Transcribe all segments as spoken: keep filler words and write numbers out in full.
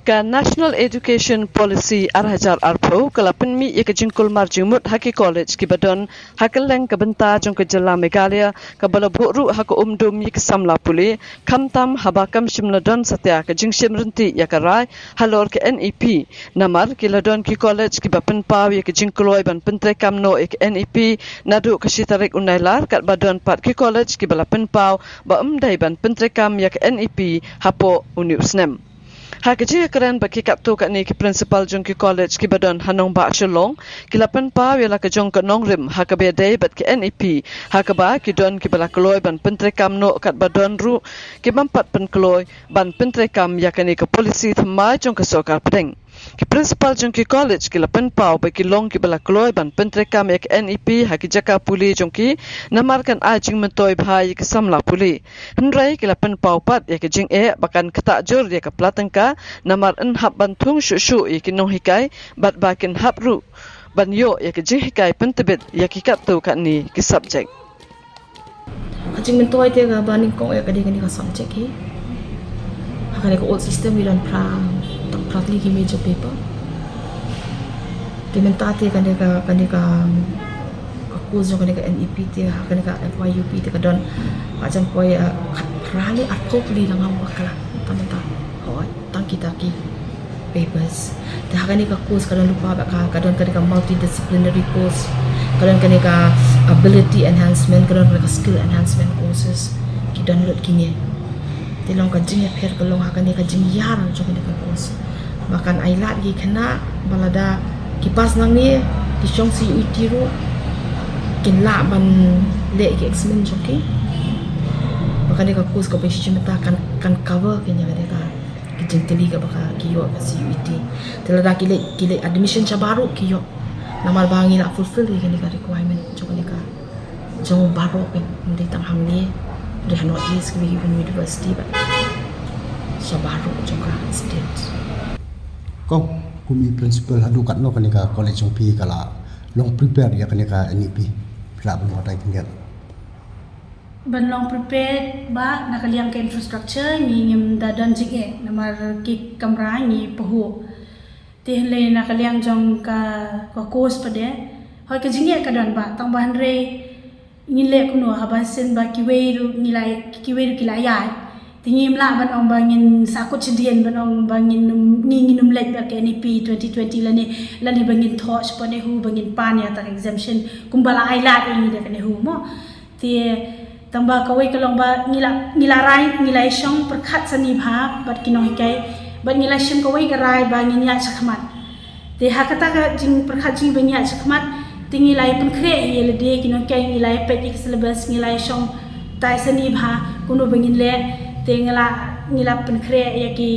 Ka National Education Policy ar hajar arphew ka la pynmih ïa ka jingkulmar jingmut ha ki college kiba don ha kylleng ka bynta jong ka jylla Meghalaya, kaba la buh ruh ha ka umdum ïa ki samla pule, khamtam haba kam shym la don satia ka jingshim ryntih ïa ka rai halor ka N E P. Namar ki la don ki college kiba pynpaw ïa ka jingkloi ban pyntreikam noh ïa ka N E P naduh ka shi tarik u Nailar, katba don pat ki college kiba la pynpaw ba ym dei ban pyntreikam ïa ka N E P hapoh une u snem. Ha ka jingïakren bad ki katto katne ki principal jong ki college kiba don ha nongbah Shillong, ki la pynpaw ïa la ka jong ka nongrim ha kaba ïadei bad ka N E P, ha kaba ki don kiba la kloi ban pyntreikam noh, katba don ruh ki bym pat pynkloi ban pyntreikam ïa kane ka policy thymmai jong ka sorkar pdeng. Ki principal jong ki college ki la pynpaw ba ki long kiba la kloi ban pyntreikam ïa ka N E P ha ki jaka pule jong ki, namar kan ai jingmyntoi bha ïa ki samla pule. Hynrei ki la pynpaw pat ïa ka jingeh ba kan ktah jur ïa ka pla tyngka, namar yn hap ban thung shuh shuh ïa ki nonghikai, bad ba kin hap ruh ban ïoh ïa ka jinghikai pyntbit ïa ki katto katne ki subject. Ka jingmyntoi te kaba nyngkong ïa ka dei kane ka subject hi. Ha kane ka old system ngi don phra, tang phra tylli ki major paper. Te mynta te kane ka, kane ka, ka course jong kane ka N E P te, ha kane ka F Y U P te ka don, ka jan poi, eh, khat phra ne arphew tylli, la ngam bakla mynta mynta. Hooid, tang kita ki papers. Te ha kane ka course ka don lypa bad ka, ka don kane ka multidisciplinary course, ka don kane ka ability enhancement, ka don kane ka skill enhancement courses. Ki don lut kine. Te long ka jingïapher ka long ha kane ka jingïar jong kane ka course. Ba kan ai lad ïa ki khynnah ba lada ki pass nangne, ki shong C U E T ruh, kin lah ban leh ïa ki exam jong ki. Ba kane ka course kaba shi jingmyntoi kan, kan cover kane, kane ka, ki jingtylli kaba ka, ki ïoh ka C U E T. Te lada ki leh, ki leh admission shabar ruh ki ïoh. Namar ba ngi la fulfill ïa kane ka requirement jong kane ka, jong baroh, kan ym dei tang hangne, dei ha North East, kiwei kiwei university bad shabar ruh jong ka state. Kong, kum i principal, haduh katno kane ka college jong phi ka la long prepare ïa kane ka N E P? Phi lah ban batai khyndiat? Ban long prepared ba na ka liang ka infrastructure ngi ngim da don jingeh, namar ki kamra ngi pahuh. Te hynrei na ka liang jong ka, ka course pat de, hooid ka jingeh ka don ba, tang ba hynrei ngin leh kumno haba shisien ba kiwei ruh ngi la, kiwei ruh ki la ïaid. Te ngim lah ban ong ba ngin sahkut shadien ban ong ba ngin ym, ngi, ngin ym leit bad ka N E P twenty twenty lane, lane ba ngin thoh shapoh NEHU ba ngin pan ïa kata ka exemption kumba la ai lad ïa ngi da ka NEHU mo. Te tang ba kawei ka long ba ngi la, ngi la rai, ngi la ïashong pyrkhat sani bha bad ki nonghikai, bad ngi la shim kawei ka rai ba ngin ïaid shakhmat. Te ha kata ka jingpyrkhat jong ngi ba ngi ïaid shakhmat, te ngi la ïa pynkhreh ïa lade ki nonghikai, ngi la ïa peit ïa ka syllabus, ngi la ïashong tai sani bha kumno ba ngin leh. Te ngi la, ngi la pynkhreh ïa ki,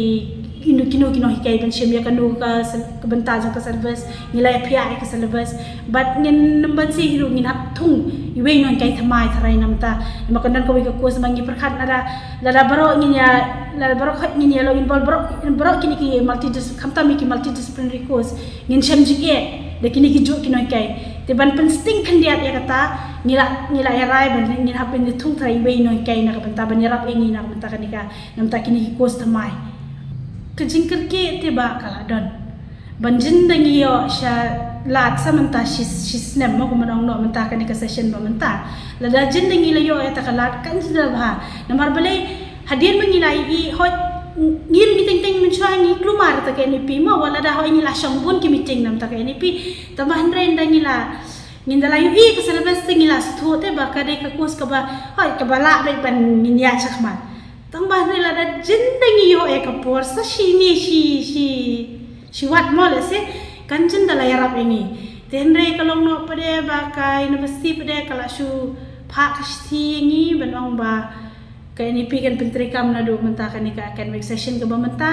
kino kino ki nonghikai ban shim ïa kano ka syl-, ka bynta jong ka syllabus, ngi la ïa phiah ïa ka syllabus. Bad ngin ym ban shu hi ruh, ngin hap thung iwei i nonghikai thymmai tharai namar ta. Namar ka don kawei ka course ba ngi pyrkhat lada, lada baroh ngin ïa, lada baroh khoit ngin ïa long involve, baroh, baroh kine ki multidis-, khamtam ïa ki multidisciplinary course, ngin shem jingeh da kine ki juh ki nonghikai. Te ban pynsting khyndiat ïa kata, ngi la, ngi la ïa rai ban ngin hap ban ïa thung tharai iwei i nonghikai na ka bynta ban ïarap ïa ngi na ka bynta kane ka, namar ta kine ki course thymmai. Ka jingkyrkieh te ba ka la don. Ban jin da ngi ïoh sha lad sa mynta shi, shi snem mo, kumba ong noh mynta kane ka session ba mynta. Lada jin da ngi la ïoh ïa kata ka lad kan jin da bha. Namar balei hadien ba ngi la ïohi, hooid ngi ruh ngi teng teng mynshuwa ngi kulmar ïa kata ka NEP mo, wat lada hooid ngi la shong bun ki meeting namar kata ka NEP. Tangba hynrei ynda ngi la, ngin da la ïohi ka syllabus te ngi la sngewthuh te ba ka dei ka course kaba, hooid kaba lah beit ban ngin ïaid shakhmat. Tangba hynrei lada jin da ngi ïoh ïa ka por sa shi ne shi, shi, shi wat mo lehse, kan jin da la ïarap ïa ngi. Te hynrei ka long noh pat de ba ka university pat de ka la shu phah ka shithi ïa ngi ban ong ba ka NEP kan pyntreikam naduh mynta kane ka academic session kaba mynta.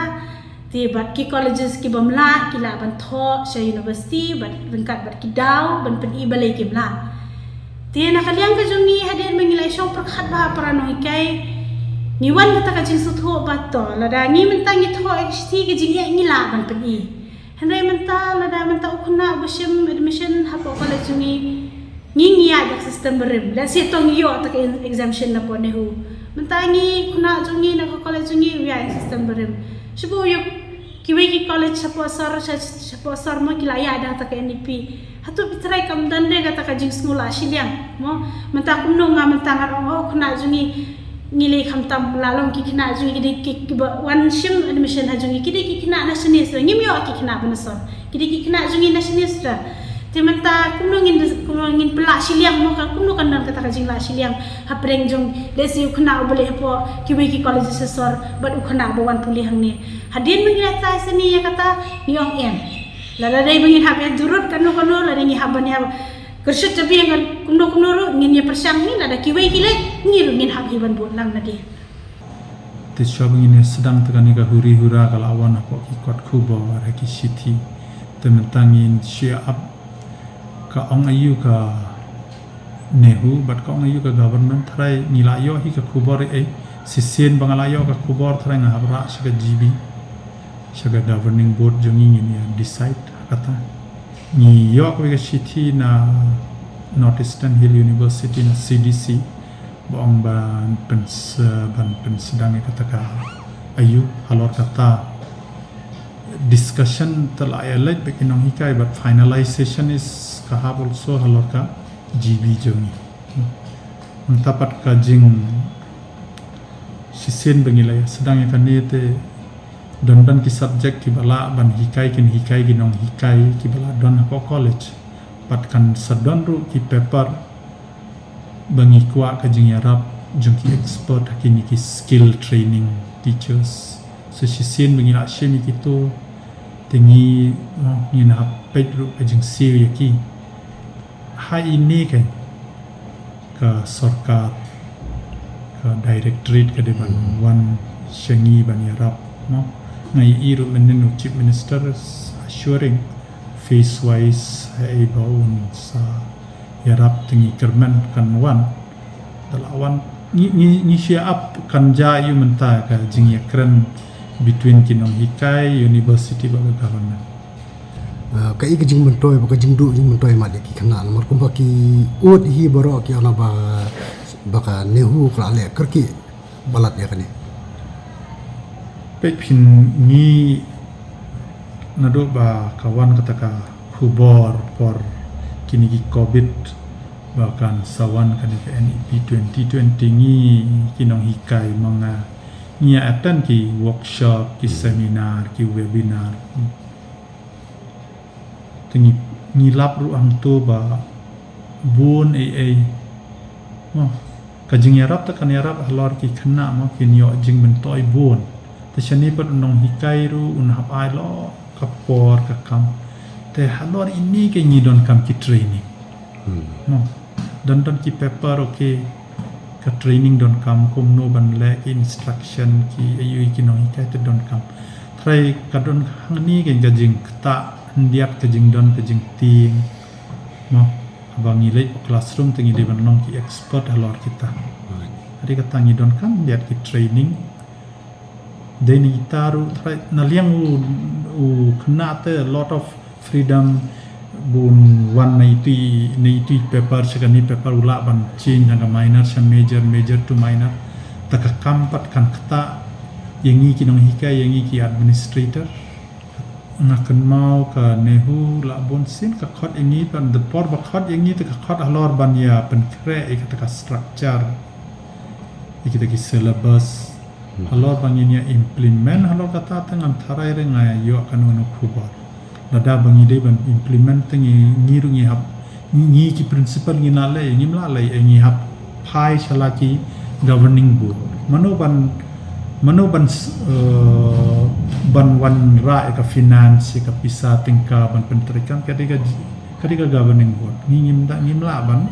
Te bad ki colleges ki bym lah ki lah ban thoh sha university bad ryngkat bad ki daw ban pyni balei kim lah. Te na ka liang ka jong ngi hadien ba ngi la ïashong pyrkhat bha para nonghikai, ngi wan kata ka jingsngewthuh ba to lada ngi mynta ngi thoh ïa ka shithi ka jingeh ngi lah ban pyni. Hynrei mynta lada mynta u khynnah ba shim admission hapoh college jong ngi, ngi ngi ïaid da ka system barim. Lehse to ngi ïoh kata ka exemption napoh NEHU. Mynta ngi khynnah jong ngi na ka college jong ngi u ïaid da ka system barim. Shu ba u ïoh Kiwei ki college shapoh sor, sha-, shapoh sor mo ki la ïada kata ka N E P. Hato phi trai kam don de kata ka jingsngew la shiliang mo. Mynta kumno nga mynta ngan ong, oh, khynnah jong ngi, ngi leh khamtam, la long ki khynnah jong ngi ki dei ki, kiba wan shim admission ha jong ngi ki dei ki khynnah na shane sdang, ngim ïoh ki khynnah ba na sor. Ki dei ki khynnah jong ngi na shane sdang. Te mynta kumno ngin, kumno ngin pynlah shiliang mo, ka kumno kan don kata ka jinglah shiliang hapdeng jong, lehse u khynnah uba leh hapoh kiwei ki college sha sor bad u khynnah ba wan pule hangne. Hadien ba ngi la trai sani ïa kata, ngi ong em. Lada dei ba ngin hap ïa durut kano kano, lada ngi hap ban ïa kyrshut jabieng kumno kumno ruh, ngin ïa pyrshang hi, lada kiwei ki leh, ngi ruh ngin hap hi ban bud lang na dei. Te shuwa ba ngin ïa sdang te kane ka huri hura ka la wan hapoh ki kot khubor ha ki shithi. Te mynta ngin shu ap ka ong aiu ka NEHU bad ka ong aiu ka government, trai ngi la ïoh hi ka khubor, eh, shisien ba nga la ïoh ka khubor trai nga hap rah sha ka G B, sha ka governing board jong ngi, ngin ïa decide ha kata. Ngi ïoh kawei ka shithi na North Eastern Hill University na C D C ba ong ban pyns-, ban pynsdang ïa kata ka aiu, halor kata discussion te la ïa leit bad ki nonghikai, but finalization is ka hap also halor ka G B jong ngi. Mynta pat ka jing shisien ba ngi la ïa sdang ïa kane te don don ki subject kiba lah ban hikai, kin hikai ki nonghikai kiba la don hapoh college. Pat kan sa don ruh ki paper ba ngi kwah ka jingïarap jong ki expert ha kine ki skill training teachers. So shisien ba ngi la shim ïa kito te ngi, mo, ngin hap peit ruh ka jingsiew ïa ki. Ha ine ka, ka sorkar, ka directorate ka dei ban wan sha ngi ban ïarap, mo. Nga ïohi ruh mynnin u Chief Minister assuring phase wise, haei ba un sa ïarap te ngi kyrmen kan wan. Te la wan, ngi, ngi, ngi shu ap kan jia ïa mynta ka jingïakren between ki nonghikai, university bad ka government. Ah, kaei ka jingmyntoi bad ka jingduh jingmyntoi mat ïa ki khynnah, namar kumba ki ud hi baroh ki ong ba, ba ka NEHU ka la leh kyrkieh palat ïa kane. Peit phin, ngi naduh ba ka wan kata ka khubor por kine ki covid ba kan sa wan kane ka NEP twenty twenty, ngi ki nonghikai ma nga ngi attend ki workshop, ki seminar, ki webinar. Te ngi, ngi lap ruh hangto ba bun ei ei. Mo, ka jingïarap te kan ïarap halor ki khynnah, mo, kin ïoh jingmyntoi bun. Te shane pat u nonghikai ruh un hap ai lok ka por ka kam. Te halor ine ka ngi donkam ki training. Hmm. Mo, don don ki paper, okay. Ka training donkam kumno ban leh, ki instruction, ki aiu, ki nonghikai te donkam. Trai ka don hangne ka jingktah khyndiat ka jingdon ka jingtieng. Mo, haba ngi leit classroom te ngi dei ban long ki expert halor kita. Right. Hynrei kata ngi donkam khyndiat ki training. Dei na kita ruh, trai, na liang u, u khynnah te a lot of freedom, bun wan na itu i, na itu i paper sha kane paper, u lah ban change na ka minor sha major, major to minor. Te ka kam pat kan ktah ïa ngi ki nonghikai, ïa ngi ki administrator. Nga kynmaw ka NEHU la bun sien ka khot ïa ngi, pat da por ba khot ïa ngi te ka khot halor ban ïa pynkhreh ïa kata ka structure, ïa kita ki syllabus. Hmm. Halor ba ngin ïa implement halor kata te ngan tharai re nga ïoh kano kano khubor. Lada ba ngi dei ban implement te ngi, ngi ruh ngi hap, ngi ki principal ngi lah leh, ngim lah leh, ngi hap phai sha la ki governing board. Mano ban, mano ban s-, eh, ban wanrah ïa ka finance, ïa ka pisa tyngka ban pyntreikam, ka dei ka, ka dei ka governing board. Ngi ngim da, ngim lah ban,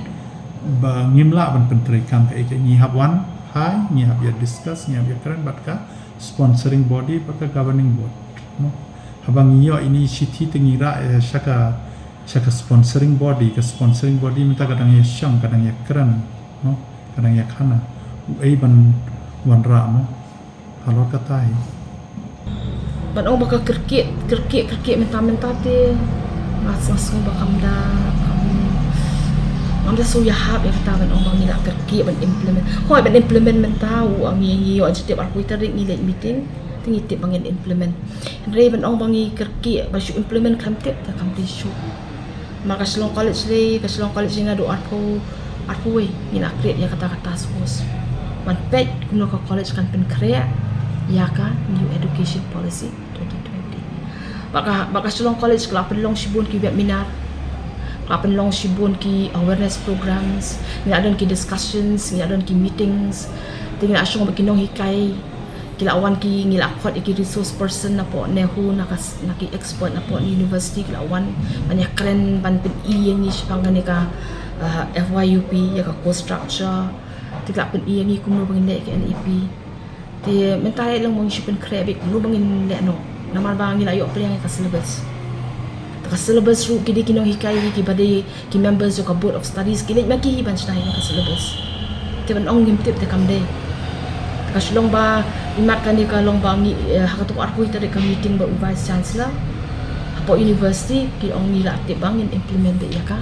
ba ngim lah ban pyntreikam kaei kaei, ngi hap wan phai, ngi hap ïa discuss, ngi hap ïa kren bad ka sponsoring body bad ka governing board. Mo, haba ngi ïoh ine i shithi te ngi rah, eh, sha ka, sha ka sponsoring body, ka sponsoring body mynta ka dang ïa shong, ka dang ïa kren, mo, ka dang ïa khana uei ban wanrah, mo. Halor kata hi. Ban ong ba ka kyrkieh, kyrkieh, kyrkieh mynta, mynta te nga sngew, sngew ba kam da, kam, ngam da sngew ïahap ïa kata ban ong ba ngi la kyrkieh ban implement. Hooid, ban implement mynta, u, ngi, ngi ïoh jingtip arphew tarik ngi leit meeting. ngi tip ba ngin implement. Hynrei ban ong ba ngi kyrkieh ba shu implement khlem tip, te kam dei shuh. Namar ka Shillong College lei, ka Shillong College lei naduh arphew, arphew wei ngi la create ïa kata ka task force ban peit kumno ka college kan pynkhreh ïa ka New Education Policy twenty twenty. Bad ka, bad ka Shillong College ka la pynlong shibun ki webinar, ka la pynlong shibun ki awareness programs, ngi la don ki discussions, ngi la don ki meetings. Te ngi la shong bad ki nonghikai, ki la wan ki, ngi la khot ïa ki resource person napoh NEHU, na ka s-, na ki expert napoh university, ki la wan ban ïakren, ban pyni ïa ngi shaphang kane ka, uh, F Y U P, ïa ka course structure. Te ki la pyni ïa ngi kumno ba ngin leh ka N E P. Te mynta ïa long ba ngi shu pynkhreh beit kumno ba ngin leh noh, namar ba ngi la ïoh pdiang ïa ka syllabus. Te ka syllabus ruh ki dei ki nonghikai, ki ba dei ki members jong ka Board of Studies, ki leit ma ki hi ban shna ïa ka syllabus. Te ban ong ngim tip te kam dei. Te ka shu long ba, imat kane ka long ba ngi, eh, ha kato ka arphew tarik ka meeting bad u Vice Chancellor hapoh university, ki ong ngi la tip ba ngin implement beit ïa ka,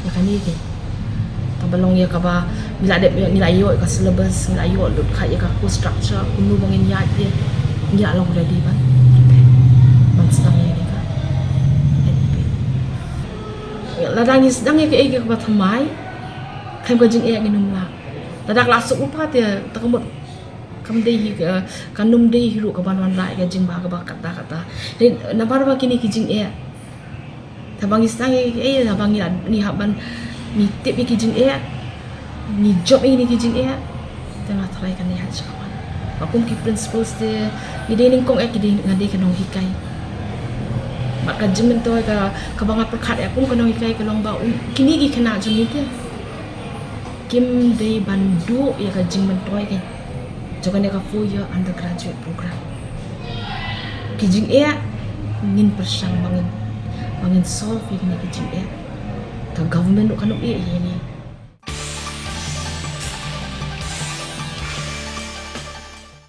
ïa kane te. Te ba long ïa kaba ngi la dep, ngi la ïoh ïa ka syllabus, ngi la ïoh lut kha ïa ka course structure, kumno ba ngin ïaid ïa, ngi la long ready ban, ban sdang ïa ka N E P. Lada ngi sdang ïa kaei kaba thymmai, khlem ka jingeh ngin ym lah. Lada ka la suk lypa te, te ka mut kam dei hi ka, kan ym dei hi ruh ka ban wanrah ïa ka jingbha kaba katta katta. Te namar ba kine ki jingeh, te haba ngi sdang ïa kaei, haba ngi la, ngi hap ban, ngi tip ïa ki jingeh, ngi jop ïa kine ki jingeh, te nga tharai kan ïaid sha khmat. Ba kum ki principals te, ngi dei nyngkong eh, ki dei, nga dei ka nonghikai. Bad ka jingmyntoi ka, kaba nga pyrkhat eh kum ka nonghikai ka long ba, um, kine ki khynnah jong ngi te kim dei ban duh ïa ka jingmyntoi ka jong kane ka four year undergraduate program. Ki jingeh ngin pyrshang ba ngin, ba ngin solve ïa kine ki jingeh. Ka government ruh kan ym ïeh ïa ngi.